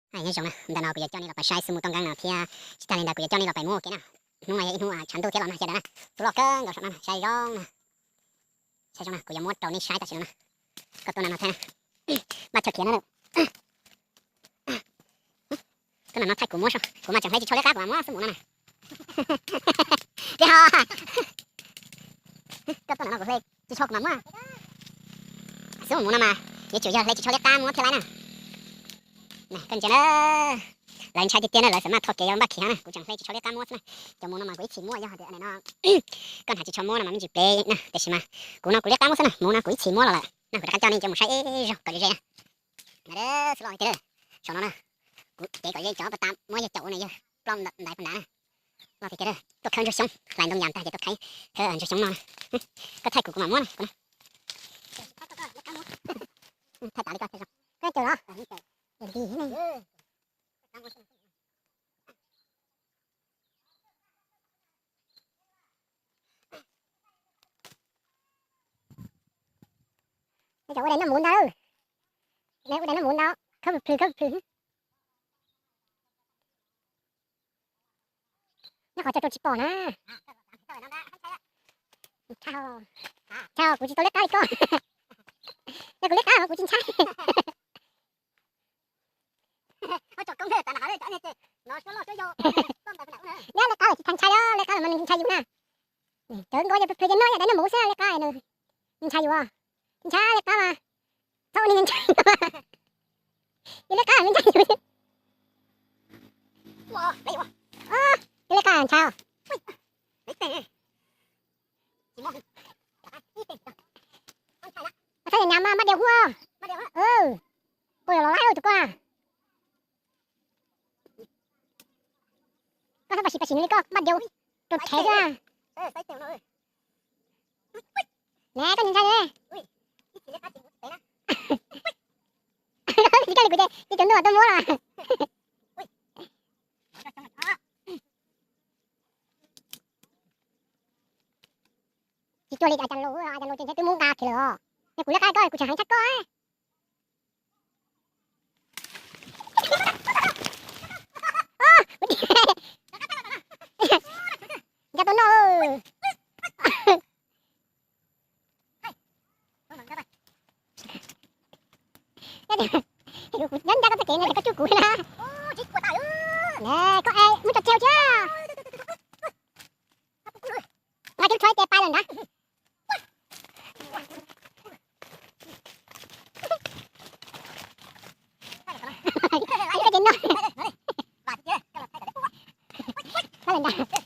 Nyob zoo na, ntawm no kuv yuav coj nej los pais saib xwb mus toj nkeeg no thiab tsis tag li ntawd kuv yuav coj nej los pais muab ua ke na. Hnub no yog ib hnub tshav ntuj thiab los nag ces dawb na, tu loj kawg nkaus saum no na, saib zoo na. Saib zoo na, kuv yuav muab rau nej saib tam sim no na. Koj tuaj no no thaij na, npaj chaw khiav na. Koj no no thaij kuv muab, kuv mas tseem hle tsis tshua liab qab kuv mas muab xwb mus no na. Tiag ho, koj tuaj no no kuv hle tsis tshua kuv mas muab xwb mus no mas, yuav tsum yog hle tsis tshua liab qab muab thiaj laib na. Koj ntsia na, lawv ntshai tiag tiag na, lawv xam maj tho kev yuav npaj khiav na, kuv tseem hle tsis tshua liab qab muab xwb na. Cov mus no mas kuv ib txhis muab yog hais tias nim no koj hnav tsis tshua muab no mas me ntsis plev na, tiam sis mas kuv no kuv liab qab muab xwb na, mus no kuv ib txhis muab los lawm na, kuv rov qab coj nej cov mus saib ib zaug kom ze ze na. Xwb los tiag, saum no na, kuv cev kom ze cov pas tas muab yawg caum ua na yawg ploj ntaiv pas nrad na. Los tiag tiag, tuaj khawb ntsuag xyoob hlais ntoo yas tag ces tuaj khawb, khawb ntsuag xyoob no. Koj thaij kuv kuv mam muab na. Thaij tas li koj thaij zoo. Koj caum los? Li ne. Cov ua daim noj muv ntau, ua daim noj muv ntau, khawb plhws plhws khawb plhws. Nyob qhov chaw rau tsis pom na. Ntshai, ntshai kuv tsis tau liab qab li koj. Yog kuv liab qab mas kuv tsis ntshai. Liab qab los tsis tau ntshai, liab qab los mas nws ntshai yus na. Cov nkaus ces plhws ces noj yam dab noj mus xwb, liab qab nws ntshai yus. Ntshai liab qab mas txhob ua li nws ntshai. Yus liab qab nws ntshai yus. Yus liab qab ntshai. Txhob nyam mas maj diav huaj. Poj los laib tus koj. Koj txhob pam sim pam sim li koj maj diav rau rhev xwb. Ne koj ntshai ne. Tsis koj li kuv ces cov ntuj tuaj muab los. Tsis cuag li cas lus, cas lus ces ntshe twb muab nqa kiag lawm os. Yog kuv liab qab koj kuv tseem heev tshaj koj. Nca tau noj. Nyob nca koj txoj kev no ces koj tsuj kuv na. Koj es muab tso tseg thiab. Nqa cov tshuav tes pais lawm ntag. Ib koj ces no. Lawm ntag.